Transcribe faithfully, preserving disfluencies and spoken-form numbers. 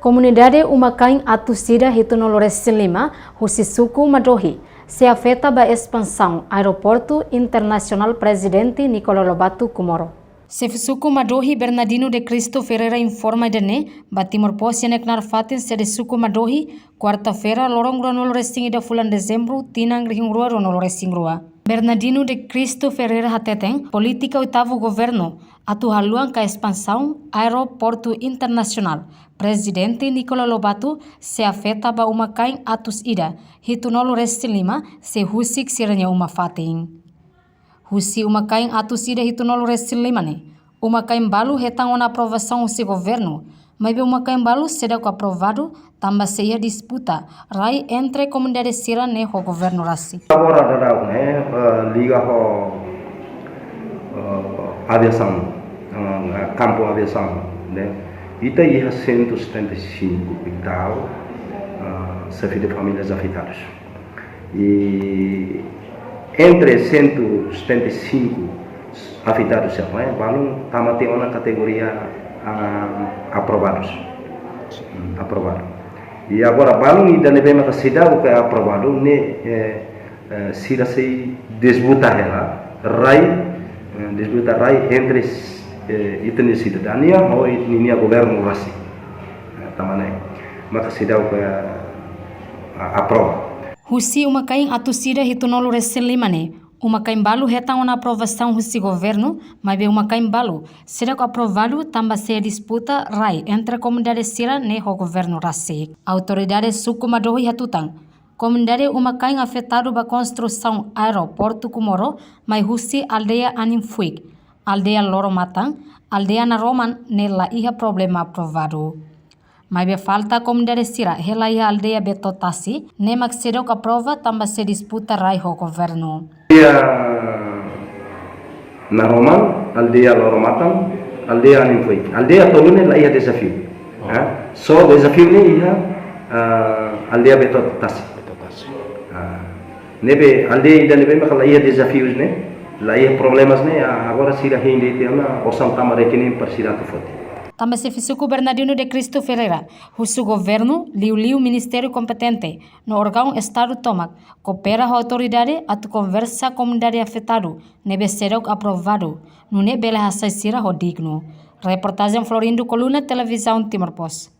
Komunidade uma-kain atus ida hitunulu-resin-lima husi suku Madohi sei afeta ba espansaun Aeroportu Internasionál Prezidente Nicolau Lobato Comoro. Xefe suku Madohi Bernardino de Cristo Ferreira informa ida-ne'e ba Timor Post iha ne'e knaar fatin sede suku Madohi, kuarta-feira, loron ruanulu-resin-ida fulan Dezembru, tinan rihun rua ruanulu-resin-rua. Bernardino de Cristo Ferreira hateten, polítika oitavu governu atu haluan ka espansaun Aeroportu Internasionál Prezidente Nicolau Lobato sei afeta ba uma-kain atus ida hitunulu-resin-lima sei husik sira-nia uma fatin. Husi uma-kain atus ida hitunulu-resin-lima ne'e, uma-kain balu hetan ona aprovasaun husi governu, maibé uma-kain balu seidauk aprovadu tanba sei iha disputa rai entre komunidade sira-ne'e ho governu rasik. Agora daudaun ne'e, eh, liga ho, eh, aviasaun, eh, kampu aviasaun ne'e. Ita iha cento e setenta e cinco e tal, eh, xefe de famílias afetados. E entre cento e setenta e cinco afetados, siapa, eh, balun tama tiha ona kategoria, ah, aprovados. Hmm, aprovado. E agora, balun ida ne'ebé maka seidauk aprovadu ne'e, eh, eh, sira sei disputa hela rai, eh, disputa rai entre, eh, ita-nia sidadania ho ninia governu rasik. Eh, tanba ne'e maka seidauk, eh, a-, aprova. Husi uma-kain atus ida hitunulu-resin-lima ne'e, uma-kain balu hetan ona aprovasaun husi governu, maibé uma-kain balu seidauk aprovadu tanba sei iha disputa rai entre komunidade sira-ne'e ho governu rasik. Autoridade suku Madohi hatutan, komunidade uma-kain afetadu ba konstrusaun Aeroportu Comoro mai husi aldeia Aninfuik, aldeia Loromatan, aldeia Naroman ne'e la iha problema aprovadu. Maibé falta komunidade sira hela iha aldeia Beto Tasi, ne'e mak seidauk aprova tanba sei disputa rai ho governu. Aldeia Naroman, aldeia Loromatan, aldeia Aninfuik. Aldeia tolu ne'e la iha dezafiu. Oh. Eh? Só dezafiu ne'e iha, ah, aldeia Beto Tasi. Beto Tasi. Ah. Ne'ebé aldeia ida ne'ebé maka la iha dezafius ne'e, la iha problemas ne'e, a-, agora sira hein de'it ona osan tama rekening para sira atu foti. Tanba xefe suku Bernardino de Cristo Ferreira, husu governu, liuliu ministériu kompetente no órgaun Estadu tomak koopera ho autoridade atu konversa komunidade afetadu ne'ebé seidauk aprovadu, nune'e bele hasai sira ho dignu. Reportajen Florindo Coluna, Televizaun Timor Post.